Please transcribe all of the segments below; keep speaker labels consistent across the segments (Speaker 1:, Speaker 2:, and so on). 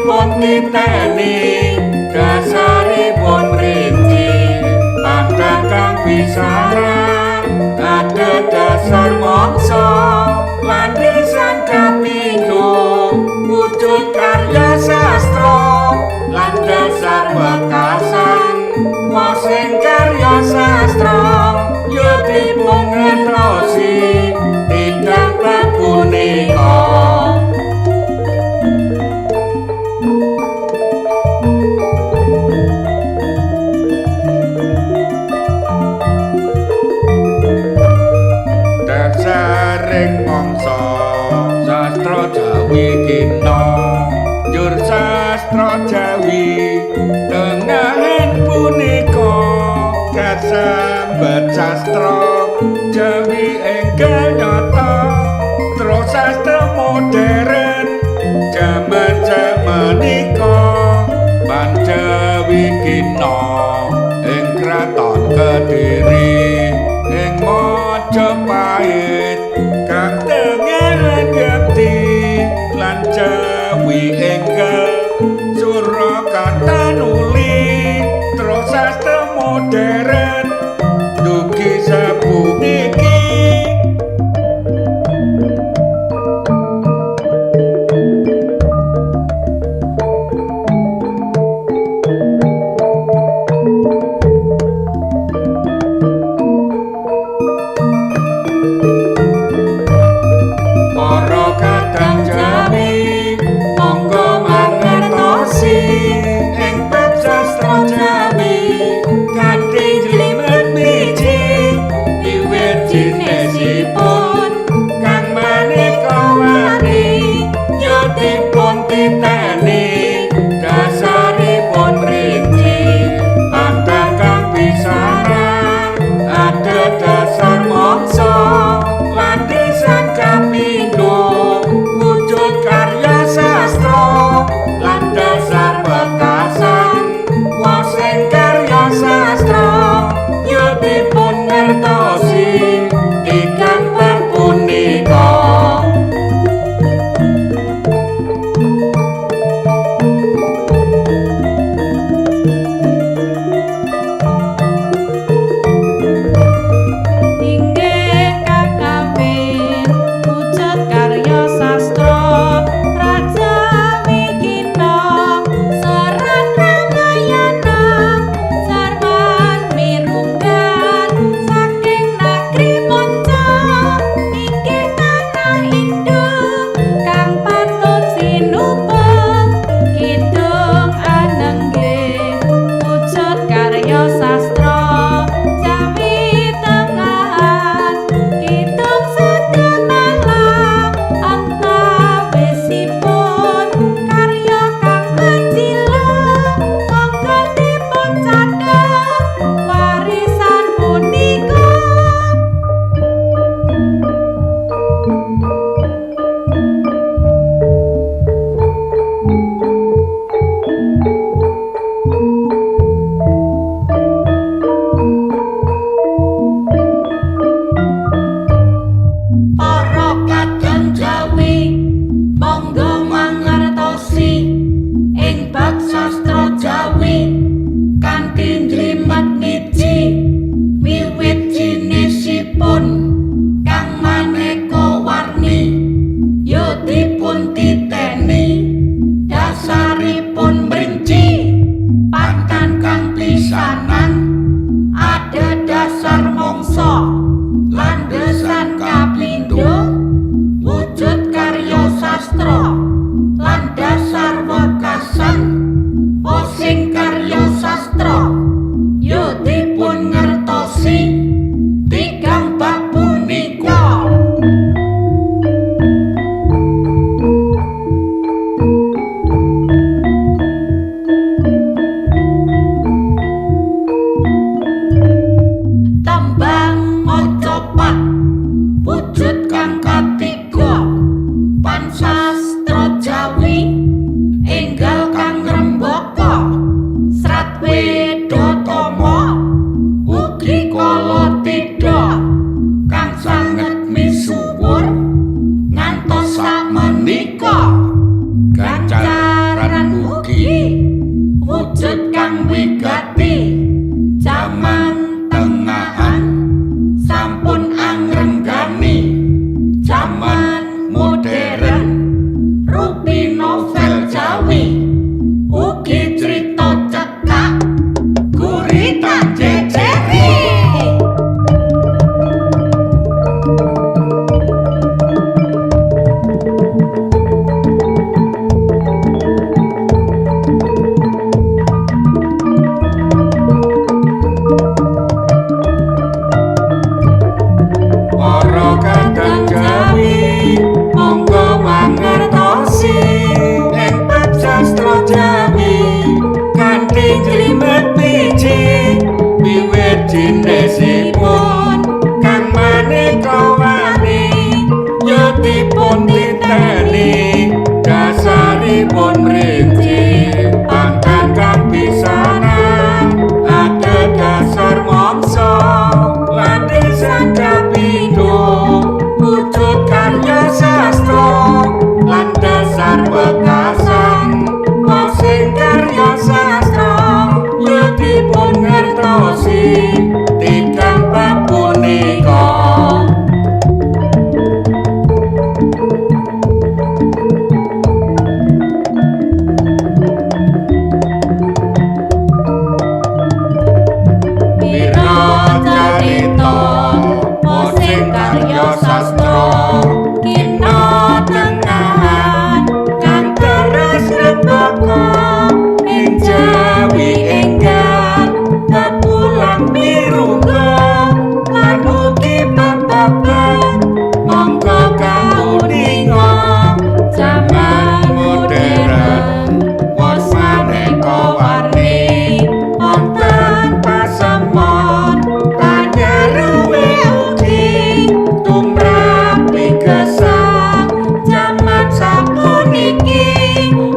Speaker 1: Dipun titeni dasaripun rinci pandang kang pisanan adhedhasar mangsa landesan kapindho wujud karya sastra lan dasar wekasan sing karya sastra ya dipun ngertosi tigang bab punika. Dasaring mangsa sastra Jawi kina njur sastra Jawi tengahan punika kasambet sastra Jawi enggal nyata terus sastra modern jaman samenika Panjawi kina ing kraton Kediri ing Majapahit kang tengahan yekti lan Jawi enggal Surakarta nuli terus sastra modern dugi sapuniki. Para kadang Jawi monggo mangertosi ing bab sastra Jawi kanthi jlimet miji wiwit jinisipun kang maneka warni ya dipun titeni dasaripun rinci pandang kang pisanan adhedhasar mangsa landesan kapindho wujud karya sastra lan dasar wekasan sing karya sastra ya dipun ngertosi tigang bab punika.
Speaker 2: Inggih kakawin wujud karya sastra Rajawi kina Serat Ramayana Sarwan mirunggan saking negeri manca inggih tanah Indo kang patut sinupeng kidung anenggih wujud karya sastra Jawi tengahan kidung Sudamala antawisipun karya kang menjila monggo dipun cathet warisan punika.
Speaker 3: Para kadang Jawi monggo mangertosi ing bab sastra Jawi kanthi njlimet miji wiwit jinisipun kang maneka warni ya dipun titeni dasaripun mrinci pantan kang pisanan adhedhasar mangsa landesan kapindho wujud karya sastra lan dasar wekasan sing karya sastra ya dipun ngertosi tigang bab punika. Tembang macapat wujud kang katiga pansastra Jawi enggal kang ngrembaka Serat Wedhatama ugi Kalatidha kang sanget misuwur ngantos sakmenika.
Speaker 1: Gancaran Pangertosi ing bab sastra Jawi kanthi njlimet biji wiwit jinisipun kang maneka warni ya dipun titeni dasaripun rinci pangkan kang pisanan adhedhasar mangsa landesan kapindho wujud karya sastra lan dasar wekasan sing karya sastra ya dipun ngertosi tigang bab punika.
Speaker 2: Wira carita sing karya sastra
Speaker 1: kina tengahan kang terus rembaka ing Jawi enggal pepulang mirungga lan ugi babagan monggo kauninga jaman modern wos maneka warni wonten pasemon panyeruwe ugi tumrap pigesang jaman sapuniki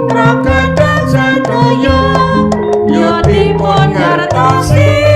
Speaker 1: pragatha sadaya ya dipun ngertosi.